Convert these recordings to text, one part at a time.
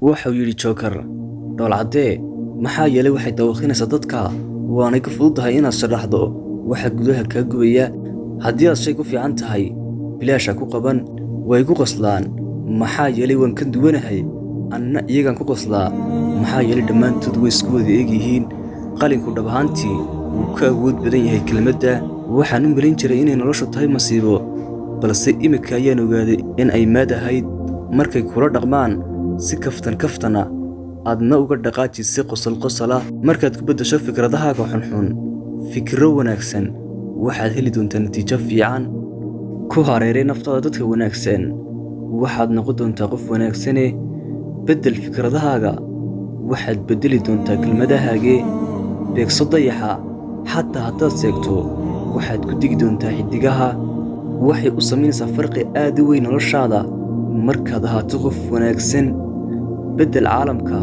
Wuxuu yidhi Joker, dhoolcaddee, maxaa yeelay waxay dawakhinaysaa dadka, waanay ka fududahay inaad sharaxdo waxa gudaha kaa gubaya. Haddii aad shay ku fiican tahay, bilaasha ku qaban. Way ku qoslaan, maxaa yeelay waan ka duwanahay, anna iyagaan ku qoslaa, maxaa yeelay dhammaantood way isku wada eegyihiin. Qalinku dhab ahaantii wuu ka awood badan yahay kelmadda. Waxaan u malayn jiray inay noloshu tahay masiibo, balse imika ayaan ogaaday in ay maad ahayd. Markay kula dhaqmaan si kaftan kaftana, aadna uga dhaqaaji si qosol qosol ah. Markaad ku beddesho fikradahaaga xunxun fikirro wanaagsan, waxaad heli doontaa natiijo fiican. Ku hareeree naftaada dadka wanaagsan, waxaad noqon doontaa qof wanaagsane. Beddel fikradahaaga, waxaad beddeli doontaa kelmadahaagee. Beegso dayaxa, xataa haddaad seegto, waxaad ku digi doontaa xiddigaha. Waxay u samaynaysaa farqi aad u weyn noloshaada markaad ahaato qof wanaagsan. Beddel caalamka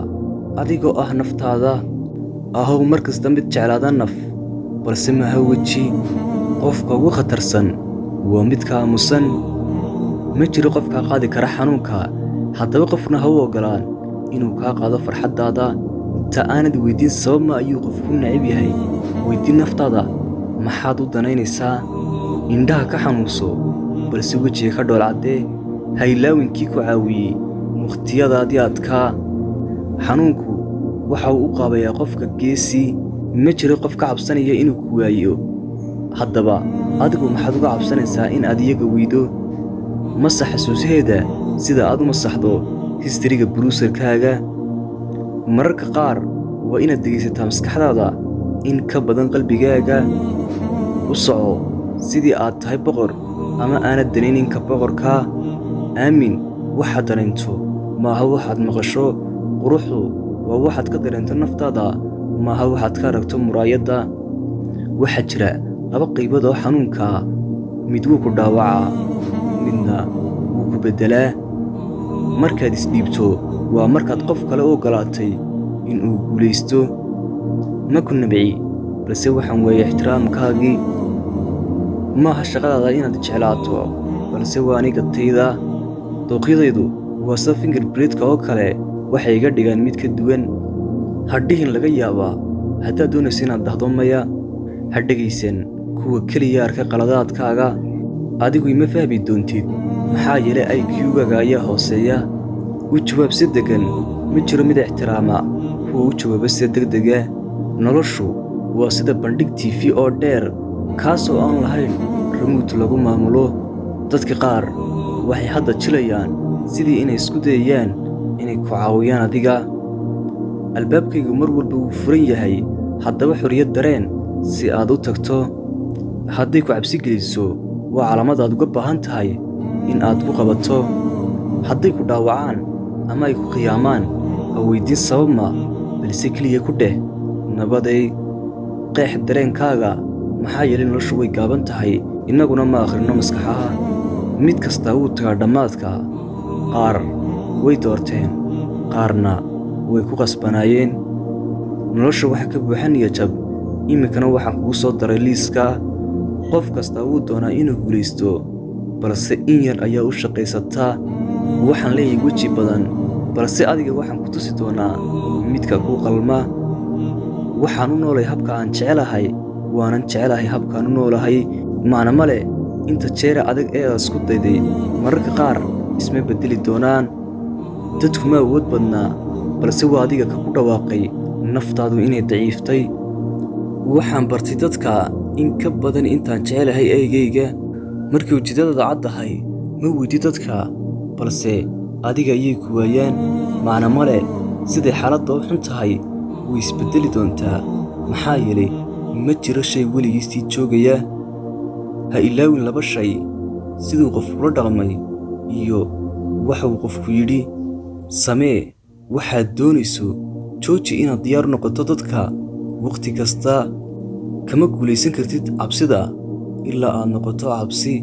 adigoo ah naftaada. Ahow mar kasta mid jeclaada naf, balse maaha weji. Qofka ugu khatarsan waa midka aamusan. Ma jiro qof kaa qaadi kara xanuunka, haddaba qofna ha u oggolaan inuu kaa qaado farxaddaada. Ta aanad weydiin sabab ma ayuu qof ku neceb yahay, weydii naftaada, maxaad u danaynaysaa? Indhaha ka xanuunso, balse wejiga ka dhoolcaddee. Ha ilaawin kii ku caawiyey wakhtiyadaadii adkaa. Xanuunku waxa uu u qaabayaa qofka geesi. Ma jiro qof ka cabsanaya inuu ku waayo, haddaba adigu maxaad uga cabsanaysaa in aad iyaga weydo? Masax xasuusaheeda sida aad u masaxdo histiriga browser-kaaga. Mararka qaar waa inaad dhegaysataa maskaxdaada in ka badan qalbigaaga. U soco sidii aad tahay boqor ama aanad danayninka boqorka. Aamin waxaad dareento, maaha waxaad maqasho. Quruxdu waa waxaad ka dareento naftaada, maaha waxaad ka aragto muraayadda. Waxaa jira laba qaybood oo xanuunka ah, mid wuu ku dhaawacaa, midna wuu ku beddelaa. Markaad isdhiibto waa markaad qof kale u oggolaatay in uu guulaysto. Ma ku nabci, balse waxaan waayay ixtiraamkaagii. Maaha shaqadaada inaad jeclaato, balse waa aniga tayda. Dooqyadaydu waa sida fingerprint-ka oo kale, waxay iga dhigaan mid ka duwan. Ha dhihin laga yaabaa haddaad doonayso inaad dhahdo maya. Ha dhegaysan kuwa keliya arka qaladaadkaaga. Adigu ima fahmi doontid, maxaa yeelay IQ-gaaga ayaa hooseeya. U jawaab si deggan, ma jiro mid ixtiraama kuwa u jawaaba sida degdega. Noloshu waa sida bandhig TV oo dheer, kaasoo aan lahayn remote lagu maamulo. Dadka qaar waxay hadda jilayaan sidii inay isku dayayaan inay ku caawiyaan adiga. Albaabkaygu mar walba wuu furan yahay, haddaba xorriyad dareen si aad u tagto. Hadday ku cabsi geliso, waa calaamad aad uga baahan tahay in aad ku qabato. Hadday ku dhaawacaan ama ay ku khiyaamaan, ha weydiin sabab ma, balse keliya ku dheh nabaday. Qeex dareenkaaga, maxaa yeelay noloshu way gaaban tahay, innaguna ma akhrino maskaxaha. Mid kastaa wuu tagaa dhammaadka. Qaar way doorteen, qaarna way ku qasbanaayeen. Nolosha waxa ka buuxa niyad jab, iminkana waxaan kugu soo daray liiska. Qof kastaa wuu doonaa inuu guulaysto, balse in yar ayaa u shaqaysataa. Waxaan leeyahay weji badan, balse adiga waxaan ku tusi doonaa midka kuu qalma. Waxaan u noolahay habka aan jecelahay, waanan jecelahay habkaan u noolahay. Macna ma leh inta jeera adag ee aad isku dayday, mararka qaar isma beddeli doonaan. Dadku ma awood badnaa, balse waa adiga ka ku dhawaaqay naftaadu inay daciiftay. Waxaan bartay dadka in ka badan intaan jecelahay eygeyga. Markii ujeeddadaada caddahay, ma weydi dadka, balse adiga ayay ku waayaan. Macna ma leh siday xaaladda u xun tahay, way isbeddeli doontaa, maxaa yeelay ma jiro shay weligii sii joogaya. Ha ilaawin laba shay, siduu qof kula dhaqmay iyo waxa uu qofku yidhi. Samee waxaad doonayso, jooji inaad diyaar u noqoto dadka wakhti kasta. Kama guulaysan kartid cabsida ilaa aad noqoto cabsi.